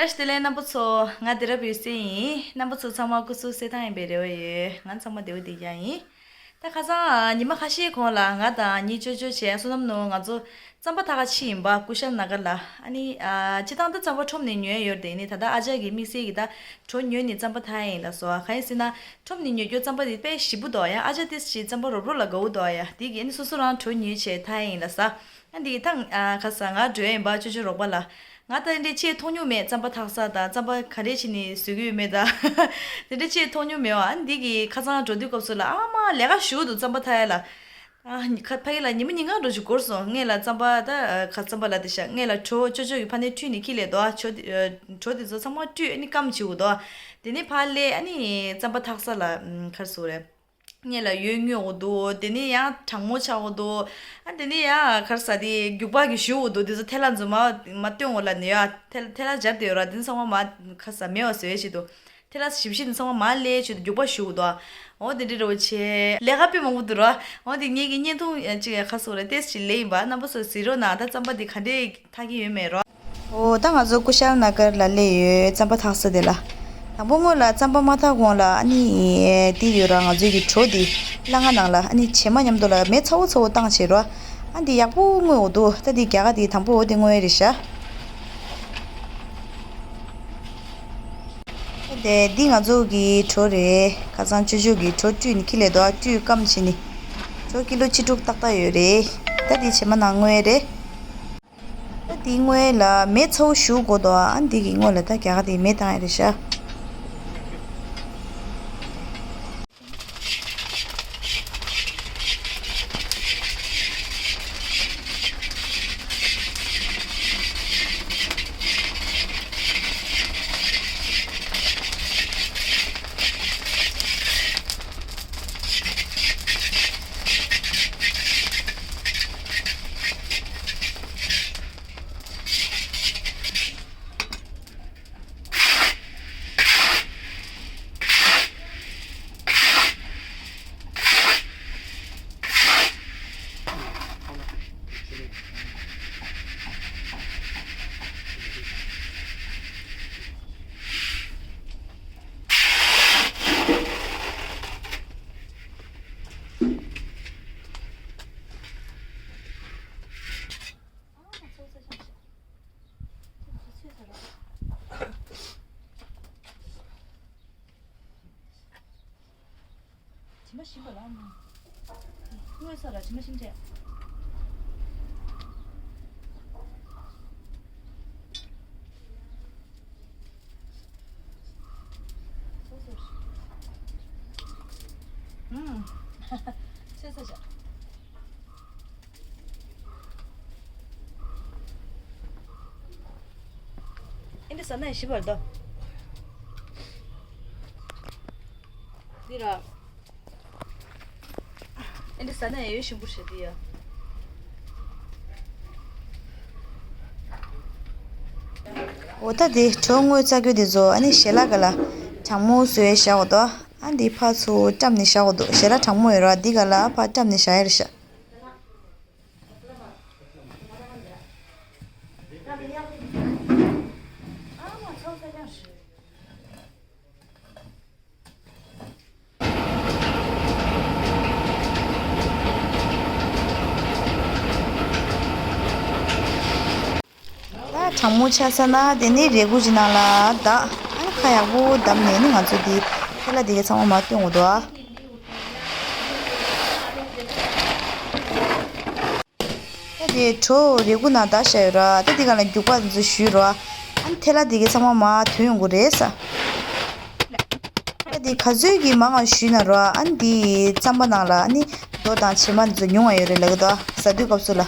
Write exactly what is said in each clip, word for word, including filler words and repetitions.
བཀྲ་ཤིས་བདེ་ལེགས་རྣམ་པ་ཚོ། ང་བདེ་རབ་ཡོད་སེ་ཡིན། རྣམ་པ་ཚོ་ཚང་མ་སྐུ་གཟུགས་གསལ་ཐང་ཡིན་པའི་རེ་བ་ཡོད། ང་ཚང་མ་བདེ་པོ་བསྡད་ཀྱང་ཡིན། ད་ཁ་སང་ཉི་མ་ཁ་ཤས་གོང་ལ་ང་དང་ངའི་ཅོ་ཅོ་བྱས་བསོད་ནམས་ནོར་ང་ཚོ་རྩམ་པ་འཐག་ག་ཕྱིན་ཡིན་པ། ཀུ་ཤལ་ན་གར་ལ། ཨ་ནི་ཨ་སྤྱིར་བཏང་ད་རྩམ་པ་ཁྲོམ་ནས་ཉོས་ཡོད་རེད། ནི་ད་ལྟ་ཨ་ཅག་གིས་དམིགས་བསལ་གྱིས་ད་གྲོ་ཉོས་ནས་རྩམ་པ་འཐག་ཡ་ཡིན་ལབ་སོང་། གང་ཡིན་ཟེར་ན་ཁྲོམ་ནས་ཉོ་རྒྱུ་རྩམ་པ་དེ་དཔེ་ཞིམ་པོ་འདུག་ཡ། ཨ་ཅག་དེ་ཞིག་རྩམ་པ་རོབ་རོབ་ལ་དགའ་བོ་འདུག་ཡ། དེ་གིས་ཨ་ནི་སོ་སོ་རང་གྲོ་ཉོས་བྱས་འཐག་ཡ་ཡིན་ལབ་ས། ཨ་འདི་ཐང་ཨ་ཁ་ས་ང་འགྲོ་ཡིན་པ། ཅོ་ཅོ་རོགས་པ་ལ། ང་ད་འདི་ཆེས་མཐོང་མྱོང་མེད། རྩམ་པ་འཐག་ས་དང་རྩམ་པ་ག་འདྲས་བྱས་ནས་བཟོ་གི་ཡོད་མེད་ད། དེ་འདྲ་ཆེས་མཐོང་མྱོང་མེད་བ། ཨ་འདི་གི་ཁ་སང་འགྲོ་དུས་སྐབས་སུ་ལ་ཨ་མ་ལས་ཀ་ཞུ་འདུག་རྩམ་པ་འཐག་ཡ་ལ། ཨ་ཁ་ཕ་གི་ལ་ཉི་མ་ཉིན་གང་འགྲོ་ཞིག་འགོར་སོང་། ངས་ལ་རྩམ་པ་ད་ཁ་རྩམ་པ་ལ་དེ་ཤ་ངས་ལ་གྲོ་ཅོ་ཅོ་གི་ཕ་ནས་ཁྲུས་ནས་ཁྱི་ལས་དོ། ཨ་གྲོ་དེ་ཚོ་ཚང་མ་བཀྲུས་ཨ་ནི་སྐམ་བྱེད་འུ་དོ། དེ་ནས་ཕ་ལས་ཨ་ནི་རྩམ་པ་འཐག་ས་ལ་ཁར་སོ་རེད། ངེད་ལ་ཡོད་ཉོ་འོ་འདུག་དེ་ནས་ཡང་གྲང་མོ་ཆགས་འོ་འདུག་ཨ་དེ་ནས་ཡང་གར་ས་དེ་རྒྱུག་པ་གི་ཞུ་འོ་འདུག་དེ་ཚོ་ཐལ་ལ་འཛུལ་མ་མ་སྟོན་འོ་ལ་ནི་ཡ་ཐལ་ཐལ་ལ་སྦྱར་དེ་ཡོད་ར། དེ་ཚང་མ་མ་གར་ས་མེད་བ་བཟོས་བྱེད་དུ་ཐལ་ལ་ཞིབ་ཞིབ་དེ་ཚང་མ་མ་ལས་བྱེད་དུ་རྒྱུག་པ་ཞུ་འོ་འདུག་འོ་དེ་འདྲི་རོ་ཆེ་ལས་ཀ་དཔེ་མང་པོ་འདུག་ར། འོ་དེ་ངེད་ཀྱི་བརྙན་ཐུང་ཅིག་ཁ་སོ་ར་ཏེས་ཅིག་ལས་ཡིན་པ། རྣམ་པ་ཚོ་གཟིགས་རོགས་གནང་། ད་རྩམ་པ་འདི་ག་འདྲས་འཐག་གི་ཡོད་མེད་རོ། འོ་ད་ང་ཚོ་ཀུ་ཤལ་ན་གར་ལ་སླེབས་ཡོད། རྩམ་པ་འཐག་ས་དེ་ལ། དང་པོ་སྔོན་ལ་རྩམ་པ་མ་འཐག་གོང་ལ་ཨ་ནི་དེ་ཡོད་ར། ང་ཚོའི་གི་གྲོ་དེ་སླ་ང་ནང་ལ་ཨ་ནི་བྱེ་མ་མཉམ་དུ་ལ་མེ་ཚ་བོ་ཚ་བོ་བཏང་བྱེད་རོ། ཨ་འདི་ཡག་པོ་བརྔོས་འོ་འདུག་ད་འདི་རྒྱ་ག་དེ་དང་པོ་འོ་དེ་བརྔོས་རེད་ཤག་ཨ་དེ་འདི་ང་ཚོ་གི་གྲོ་རེད། ཁ་སང་ཅོ་ཅོ་གི་གྲོ་བཀྲུས་ནི་ཁྱི་ལས་དོ། ཨ་བཀྲུས་སྐམ་བྱེད་ནི་གྲོ་ཀི་ལོ་ཆིག་དྲུག་ཏག་ཏག་ཡོད་རེད། ད་འདི་བྱེ་མ་ནང་བརྔོས་རེད། ད་འདི་སྔོན་ལ་མེ་ཚ་བོ་ཞུ་དགོས་དོ། ཨ་འདི་གི་སྔོན་ལ་ད་རྒྱ་ག་དེ་མེ་བཏང་ཡ་རེད་ཤག་དྲི་མ་ཞིམ་པ་ལ་ཨ་མ། དངོས་ས་ལ་དྲི་མ་ཞིམ་བྱས། སོ་སོར། ཧུམ། ཚོད་ས་བཞག་ཨེ་འདྲ་ཟ་ན་ཡང་ཞིབ་པར་འདུག་འདི་ར། ཨེ་འདྲ་ཟ་ན་ཡང་ཡོད་ཞིམ་པོ་ཞིག་འདི་ཡ། འོ་ད་དེ་གྲོ་བརྔོས་ཚར་རྒྱུ་དེ་ཚོ་ཨ་ནི་ཞལ་ལག་ག་ལ་གྲང་མོ་བཟོས་བཞག་འོ་དོ། ཨ་འདི་ཕར་ཚུར་བཀྲམ་ནས་བཞག་འོ་དོ། ཞལ་ལག་གྲང་མོ་ཡོད་ར། འདི་ག་ལ་ཕར་བཀྲམ་ནས་བཞག་ཡ་རེད་ཤག་ད་གྲང་མོ་ཆགས་ཚར་ན་དེ་ནས་རས་ཁུག་ཅིག་ནང་ལ་བདག་ཨ་ནི་ཁ་ཡག་པོ་བསྡམས་ནས་ནི་ང་ཚོ་འདི་ཐལ་ལ་དེ་གའི་ཚང་མ་མར་བཏོན་འོ་དོ། ཨ་ད་དེ་གྲོ་རས་ཁུག་ནང་བདག་བཞག་ཡོད་ར། ད་དེ་ག་ལ་རྒྱུག་པ་འདི་ཚོ་གཞུས་ར། ཨ་ནི་ཐལ་ལ་དེ་གའི་ཚང་མ་མར་ཐོན་ཡོང་གི་རེད་ས། ད་དེ་ག་ཚོད་ཀྱི་མང་ང་གཞུས་ན་ར། ཨ་ནི་དེ་རྩམ་པ་ནང་ལ་ཨ་ནི་རྡོ་དང་བྱེ་མ་འདི་ཚོ་ཉུང་བ་ཡོད་རེད་ལབ་ཀྱི་འདུག་ཟ་དུས་སྐབས་སུ་ལ།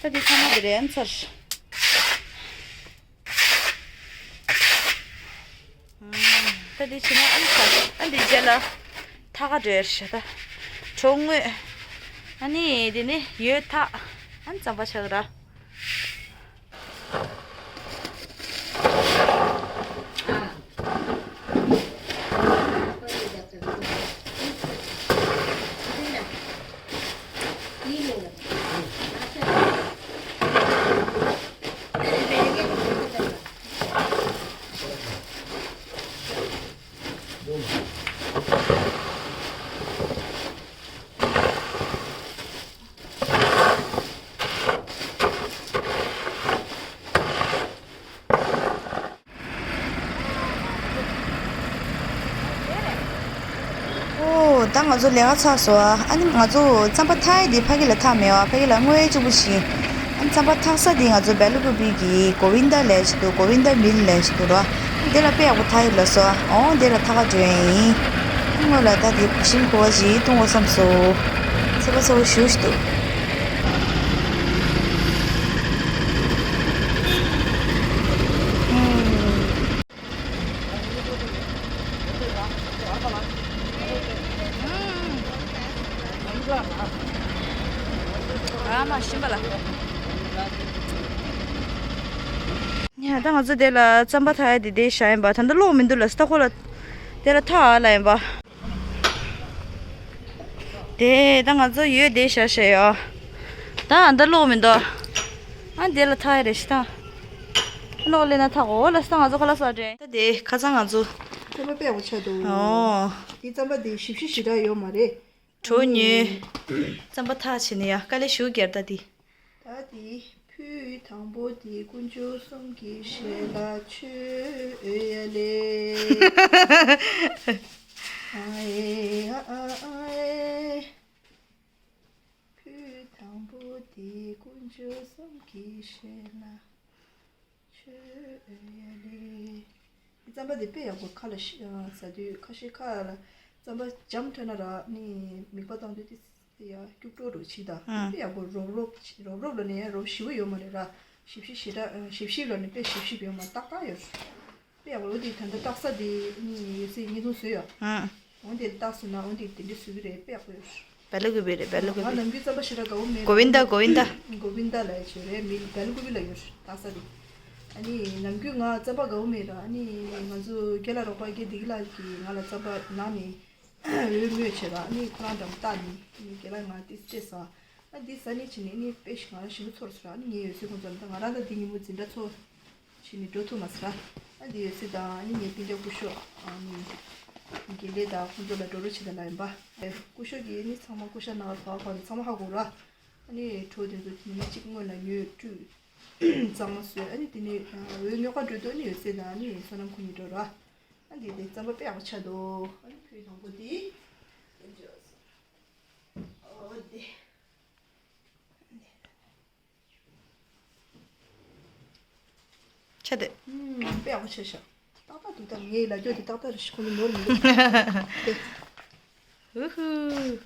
ད་འདི་ཚང་མ་འདི་རེད། ཨ་ནི་ཚར། ད་འདི་བྱས་ན་ཨ་ནི་ཚར། ཨ་འདི་རྗེས་ལ་ཐག་ཁ་འགྲོ་ཡ་ཤ། ད་གྲོ་དངུལ། ཨ་ནི་འདི་ནི་ཡོས་ཐག་ཨ་ནི་རྩམ་པ་ཆགས་ར། ཨོ། ད་ང་ཚོ་ལས་ཀ་ཚར་སོང་ཨ། ཨ་ནི་ང་ཚོ་རྩམ་པ་འཐག་ཡས་དེ་ཕ་གི་ལ་འཐག་མེད་པ། ཕ་གི་ལ་དངུལ་གཅིག་པུ་བྱིན། ཨ་ནི་རྩམ་པ་འཐག་ས་དེ་ང་ཚོ་སྦེ་ལ་ཀུ་པི་གི་གོ་ཝིན་ད་ལབ་ཅིག་འདུག་གོ་ཝིན་ད་མིལ་ལབ་ཅིག་འདུག་ར། དེ་ལ་དཔེ་ཡག་པོ་འཐག་ཡོད་ལབ་སོང་ཨ། ཨོ་དེ་ལ་འཐག་ག་འགྲོ་ཡས་ཡིན། སྔོན་ལ་ད་དེ་ཞིམ་ཁོ་བ་ཞིག་བཏུང་དགོས་བསམ་སོང་། ཚད་པ་ཚ་བོ་ཞེ་པོ་ཞིག་འདུག་ཨ་མ་ཤིམ་པ་ལ། ཡ་ད་ང་ཚོ་དེ་ལ་རྩམ་པ་འཐག་ཡ་དེ་དེ་བཞག་ཡིན་པ། ད་ལྟ་གློག་མི་འདུག་ལ་སྟ་ཁོ་ལ་དེ་ལ་འཐག་ལ་ཡིན་པ། དེ་ད་ང་ཚོ་ཡོས་དེ་བཞག་བཞག་ཡོད། ད་ཨ་ད་གློག་མི་འདུག་ཨ་དེ་ལ་འཐག་ཡ་རེད་ཤི་ད། གློག་ལེན་ན་འཐག་གོ་ལ་སྟ་ང་ཚོ་ཁ་ལག་ཟ་དྲན། ད་དེ་ཁ་སང་ང་ཚོ། རྩམ་པ་དཔེ་ཡག་པོ་ཆགས་འདུག་ཨོ། དེ་རྩམ་པ་དེ་ཞིབ་ཞིབ་ཞེ་དྲག་ཡོད་མ་རེད། གྲོ་ཉོས། རྩམ་པ་འཐག་བྱས་ནས་ཡ་དཀའ་ལས་ཞེ་པོ་རྒྱབ་ད་དེ། ད་དེ་ཕུད་དང་པོ་དེ་དཀོན་མཆོག་གསུམ་གྱི་ཞལ་ལ་མཆོད་ཡ་ལས། ཨ་ཨེ་ཨ་ཨ་ཨ་ཨེ། ཕུད་དང་པོ་དེ་དཀོན་མཆོག་གསུམ་གྱི་ཞལ་ལ་མཆོད་ཡ་ལས། རྩམ་པ་དེ་དཔེ་ཡག་པོ། ཁ་ལ་ཤི་ཨ་ཟ་དུས་ཁ་ཤས་ཁ་ལ་རྩམ་པ་འཇམ་འཕྲད་ན་ར་ནི་མིད་པ་བཏང་དུས་དེ་ཡ་སྐྱུག་བྲོ་རུ་ཕྱིས་ད། ཨ་དཔེ་ཡག་པོ་རོབ་རོབ་རོབ་རོབ་ལ་ནི་རོབ་ཞིབ་པོ་ཡོད་མ་རེད་ར། ཞིབ་ཞིབ་ཞིབ་ད་ཞིབ་ཞིབ་ལ་ནི་དཔེ་ཞིབ་ཞིབ་ཡོད་མ་ཏག་ཏག་ཡོད། དཔེ་ཡག་པོ་འོ་དེ་ད་ལྟ་སྟག་ས་དེ་ནི་ཡོད་སའི་བརྙན་ཐུང་བཟོས་ཡོད། ཨ། འོ་དེ་སྟག་སོང་ན་འོ་དེ་དེ་འདྲ་བཟོས་ཀྱི་རེད། དཔེ་ཡག་པོ་ཡོད། སྦེ་ལ་ཀུ་པི་རེད། སྦེ་ལ་ཀུ་ང་པི། ནམ་རྒྱུན་རྩམ་པ་ཞེ་དྲག་དགའ་བོ་མེད། གོ་ཝིན་ད་གོ་ཝིན་ད། གོ་ཝིན་ད་ལ་ཡ་བྱོས་རེད། མི་སྦེ་ལ་ཀུ་པི་ལ་ཡོད་སྟག་ས་དེ། ཨ་ནི་ནམ་རྒྱུན་ང་རྩམ་པ་དགའ་བོ་མེད་ར། ཨ་ནི་ང་ཚོ་རྒན་ལགས་རོགས་པ་དགེ་སྡིག་ལགས་ཀྱིས་ང་ལ་རྩམ་པ་ནང་ནས་འོས་མོས་བྱས་ར། ཨ་ནི་ཁོ་རང་འགྲམ་བཏགས་ནས་ཨ་ནི་རྒན་ལགས་ང་ཏིས་སྤྲད་ས། ཨ་འདི་ཟ་ནས་བྱས་ནས་ཨ་ནི་དཔེ་ཞིག་ང་ལ་ཞིམ་པོ་ཚོར་སོང་ར། ཨ་ནི་ངའི་འོད་ཟེར་ཁོང་ཚོ་ལ་ད་ང་རང་ད་འདི་ཉིན་མོ་འཛིན་གྲྭ་ཚོ་བྱས་ནས་འགྲོ་ཐུབ་མ་སོང་ར། ཨ་འདི་འོད་ཟེར་དང་ཨ་ནི་ངའི་སྤུན་ཀྱག་སྐུ་ཞབས་ཨ་ནི་དགེ་ལེགས་དང་ཁོང་ཚོ་ལ་འགྲོ་རོགས་བྱེད་དང་ལབ་ཡིན་པ། སྐུ་ཞབས་ཀྱིས་ཨ་ནི་ཚང་མ་སྐུ་ཞབས་ནང་ལ་བག་གོ་ནས་ཚང་མ་ཧ་གོ་ར། ཨ་ནི་གྲོ་དེ་ཚོ་ཉི་མ་གཅིག་སྔོན་ལ་ཉོས་བཀྲུས། གཙང་མ་བཟོས། ཨ་ནི་དེ་ནས་འོད་ཉོ་ག་འགྲོ་དུས་ཨ་ནི་འོད་ཟེར་དང་ཨ་ནི་བསོད་ནམས་ཁོང་གཉིས་འགྲོ་ར། ཨ་འདི་དེ་རྩམ་པ་དཔེ་ཡག་པོ་ཆགས་འདུག་ཨ་ནི་ཕུད་དང་པོ་དེ། འོ་དེ། ཆ་དེ། ཨུམ། དཔེ་ཡག་པོ་བྱས་ཤག་ཏག་ཏག་འདུག་ད་ངའི་ལ་རྒྱོ་དེ་ཏག་ཏག་རེད་ཤག་ཁོ་ནི་ནོར་མི་འདུག་དེ། ཧུ་ཧུ།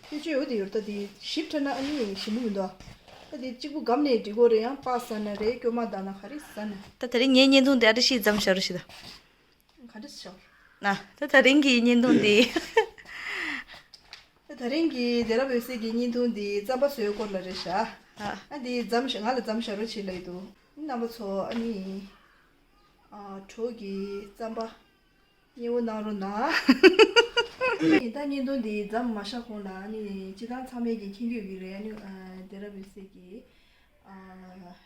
ཁྱེད་ཆོས་འོ་དེ་ཡོད་ད་དེ་ཞིབ་ཕྲ་ན་ཨ་ནི་ཞིམ་པོ་མི་འདུག་ད་དེ་གཅིག་པུ་སྒམ་ནས་འགྲིག་གོ་རེད། ཡང་པགས་ཟ་ན་རེད། སྐྱོ་མ་ད་ན་ག་རེ་ཟ་ན། ད་དེ་རིང་ངའི་བརྙན་ཐུང་དེ་ཨ་འདྲ་ཞིག་ཙམ་བྱ་རོགས་ཞིག་ད། ག་འདྲ་ཞིག་བྱ། ན། ད་དེ་རིང་གི་བརྙན་ཐུང་འདི། ད་དེ་རིང་གི་དེ་རབ་འོད་ཟེར་གྱི་བརྙན་ཐུང་འདི་རྩམ་པ་བཟོའི་སྐོར་ལ་རེད་ཤག་ཨ། ཨ་འདི་རྩམ་ཤ་ང་ལ་རྩམ་ཤ་རོ་བྱེད་ལ་ཡི་འདུག་རྣམ་པ་ཚོ་ཨ་ནི། ཨ་གྲོ་གི་རྩམ་པ་མཉེས་པོ་གནང་རོགས་གནང་། ཨ་ནི་ད་བརྙན་ཐུང་འདི་མཚམས་མ་བཞག་གོང་ལ་ཨ་ནི་སྤྱི་བཏང་ཚང་མས་ཀྱི་མཁྱེན་གྱི་ཡོད་ཀྱི་རེད། ཨ་ནི་ཨ་དེ་རབ་འོད་ཟེར་གྱི་ཨ་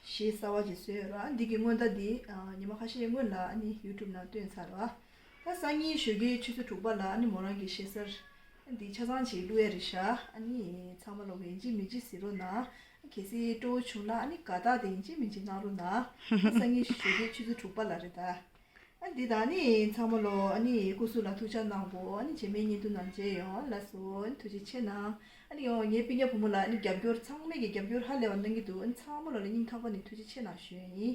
གཞས་གསར་བ་ཅིག་བཟོས་ཡོད་ར། འདི་གི་སྔོན་བརྡ་འདི་ཨ་ཉི་མ་ཁ་ཤས་སྔོན་ལ་ཨ་ནི་ཡུ་ཊུབ་ནང་བཏོན་ཚར་ར། ད་སང་ཉིན་ཞོགས་ཀའི་ཆུ་ཚོད་དྲུག་པ་ལ་ཨ་ནི་མོ་རང་གི་གཞས་གསར་འདི་ཆ་ཚང་ཅིག་བླུག་ཡ་རེད་ཤག་ཨ་ནི་ཚང་མ་ལ་ཡིན་གཅིག་མིན་གཅིག་གཟིགས་རོགས་གནང་། གལ་སྲིད་སྤྲོ་བོ་བྱུང་ན་ཨ་ནི་དགའ་རྟགས་དེ་ཡིན་གཅིག་མིན་གཅིག་གནང་རོགས་གནང་། ད་སང་ཉིན་ཞོགས་ཀའི་ཆུ་ཚོད་དྲུག་པ་ལ་རེད་ད། ཨ་འདི་དང་ཨ་ནི་ཚང་མ་ལོ་ཨ་ནི་སྐུ་གཟུགས་ལ་ཐུགས་ཅག་གནང་གོ་ཨ་ནི་རྗེས་མའི་བརྙན་ཐུང་ནང་མཇལ་ཡོང་། ལགས་སོ། ཨ་ནི་ཐུགས་རྗེ་ཆེ་གནང་། ཨ་ནི་ཡང་ངའི་སྤུན་ཀྱག་བུ་མོ་ལ་ཨ་ནི་རྒྱབ་སྐྱོར་ཚང་མས་ཀྱི་རྒྱབ་སྐྱོར་ཧ་ལས་པ་གནང་གི་འདུག་ཨ་ནི་ཚང་མ་ལོ་ལ་སྙིང་ཐག་པ་ནས་ཐུགས་རྗེ་ཆེ་གནང་ཞུ་ཡ་ཡིན།